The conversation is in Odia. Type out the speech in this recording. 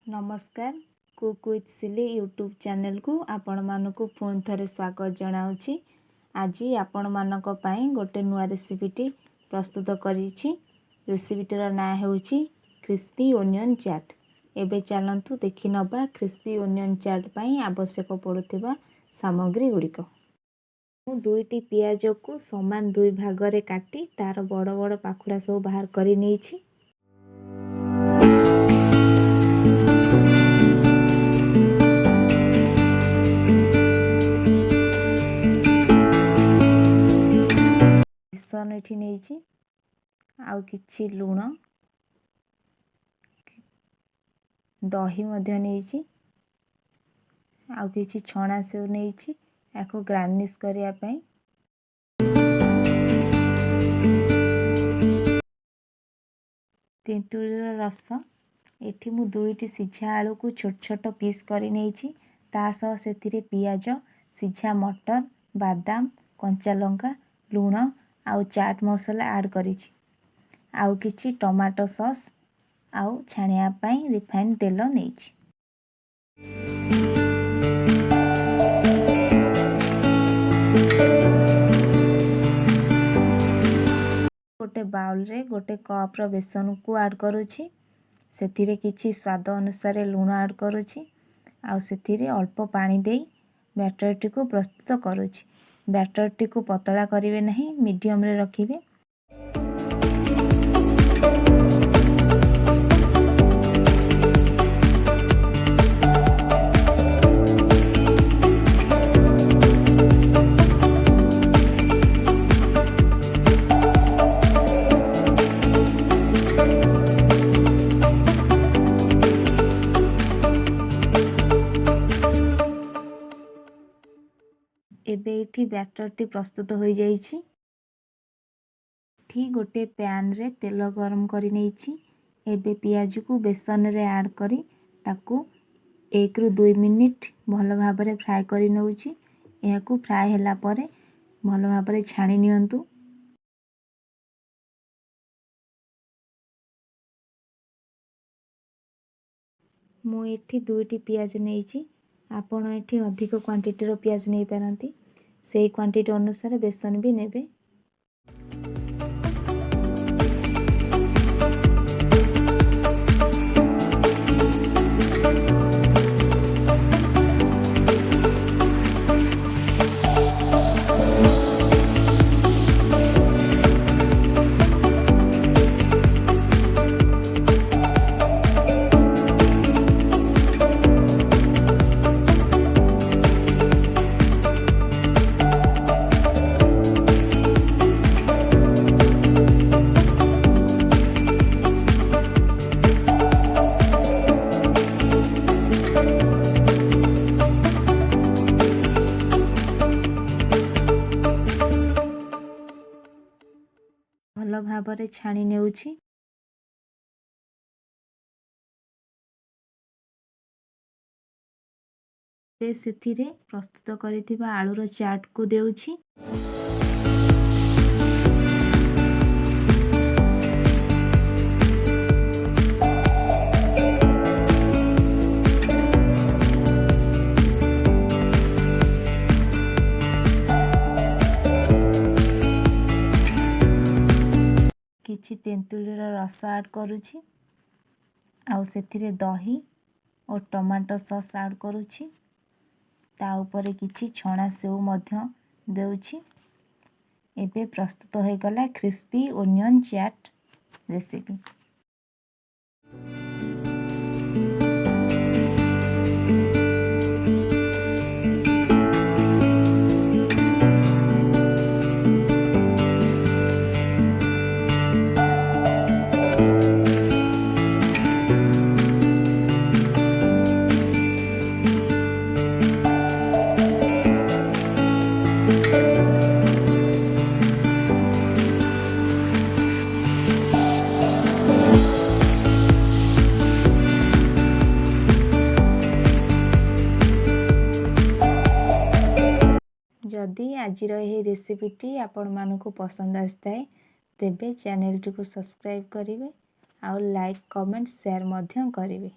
ନମସ୍କାର, କୁକ୍ ୱିଥ୍ ସିଲି ୟୁଟ୍ୟୁବ୍ ଚ୍ୟାନେଲକୁ ଆପଣମାନଙ୍କୁ ପୁଣି ଥରେ ସ୍ୱାଗତ ଜଣାଉଛି। ଆଜି ଆପଣମାନଙ୍କ ପାଇଁ ଗୋଟେ ନୂଆ ରେସିପିଟି ପ୍ରସ୍ତୁତ କରିଛି। ରେସିପିଟିର ନାଁ ହେଉଛି କ୍ରିସ୍ପି ଓନିଅନ୍ ଚାଟ୍। ଏବେ ଚାଲନ୍ତୁ ଦେଖିନେବା କ୍ରିସ୍ପି ଓନିଅନ୍ ଚାଟ୍ ପାଇଁ ଆବଶ୍ୟକ ପଡ଼ୁଥିବା ସାମଗ୍ରୀ ଗୁଡ଼ିକ। ମୁଁ ଦୁଇଟି ପିଆଜକୁ ସମାନ ଦୁଇ ଭାଗରେ କାଟି ତା'ର ବଡ଼ ବଡ଼ ପାଖୁଡ଼ା ସବୁ ବାହାର କରି ନେଇଛି। ବେସନ ଏଠି ନେଇଛି, ଆଉ କିଛି ଲୁଣ, ଦହି ମଧ୍ୟ ନେଇଛି, ଆଉ କିଛି ଛଣା ସେଉ ନେଇଛି ଏହାକୁ ଗାର୍ନିସ୍ କରିବା ପାଇଁ। ତେନ୍ତୁଳିର ରସ। ଏଠି ମୁଁ ଦୁଇଟି ସିଝା ଆଳୁକୁ ଛୋଟ ଛୋଟ ପିସ୍ କରି ନେଇଛି। ତା ସହ ସେଥିରେ ପିଆଜ, ସିଝା ମଟର, ବାଦାମ, କଞ୍ଚା ଲଙ୍କା, ଲୁଣ ଆଉ ଚାଟ୍ ମସଲା ଆଡ଼୍ କରିଛି। ଆଉ କିଛି ଟମାଟୋ ସସ୍ ଆଉ ଛାଣିବା ପାଇଁ ରିଫାଇନ୍ ତେଲ ନେଇଛି। ଗୋଟେ ବାଉଲରେ ଗୋଟେ କପ୍ର ବେସନକୁ ଆଡ଼୍ କରୁଛି। ସେଥିରେ କିଛି ସ୍ୱାଦ ଅନୁସାରେ ଲୁଣ ଆଡ଼୍ କରୁଛି ଆଉ ସେଥିରେ ଅଳ୍ପ ପାଣି ଦେଇ ବ୍ୟାଟରଟିକୁ ପ୍ରସ୍ତୁତ କରୁଛି। ବ୍ୟାଟରଟିକୁ ପତଳା କରିବେ ନାହିଁ, ମିଡ଼ିୟମରେ ରଖିବେ। ଏବେ ଏଇଠି ବ୍ୟାଟରଟି ପ୍ରସ୍ତୁତ ହୋଇଯାଇଛି। ଏଠି ଗୋଟେ ପ୍ୟାନରେ ତେଲ ଗରମ କରି ନେଇଛି। ଏବେ ପିଆଜକୁ ବେସନରେ ଆଡ଼୍ କରି ତାକୁ 1ରୁ 2 ମିନିଟ୍ ଭଲ ଭାବରେ ଫ୍ରାଏ କରି ନେଉଛି। ଏହାକୁ ଫ୍ରାଏ ହେଲା ପରେ ଭଲ ଭାବରେ ଛାଣି ନିଅନ୍ତୁ। ମୁଁ ଏଠି ଦୁଇଟି ପିଆଜ ନେଇଛି। ଆପଣ ଏଠି ଅଧିକ କ୍ୱାଣ୍ଟିଟିର ପିଆଜ ନେଇପାରନ୍ତି। ସେଇ କ୍ୱାଣ୍ଟିଟି ଅନୁସାରେ ବେସନ ବି ନେବେ। ଭଲ ଭାବରେ ଛାଣି ନେଉଛି। ଏବେ ସେଥିରେ ପ୍ରସ୍ତୁତ କରିଥିବା ଆଳୁର ଚାଟ୍କୁ ଦେଉଛି। କିଛି ତେନ୍ତୁଳିର ରସ ଆଡ଼୍ କରୁଛି ଆଉ ସେଥିରେ ଦହି ଓ ଟମାଟୋ ସସ୍ ଆଡ଼୍ କରୁଛି। ତା ଉପରେ କିଛି ଛଣା ସେଉ ମଧ୍ୟ ଦେଉଛି। ଏବେ ପ୍ରସ୍ତୁତ ହୋଇଗଲା କ୍ରିସ୍ପି ଓନିଅନ୍ ଚାଟ୍ ରେସିପି। ଯଦି ଆଜିର ଏହି ରେସିପିଟି ଆପଣମାନଙ୍କୁ ପସନ୍ଦ ଆସିଥାଏ, ତେବେ ଚ୍ୟାନେଲଟିକୁ ସବସ୍କ୍ରାଇବ୍ କରିବେ ଆଉ ଲାଇକ୍, କମେଣ୍ଟ, ସେୟାର ମଧ୍ୟ କରିବେ।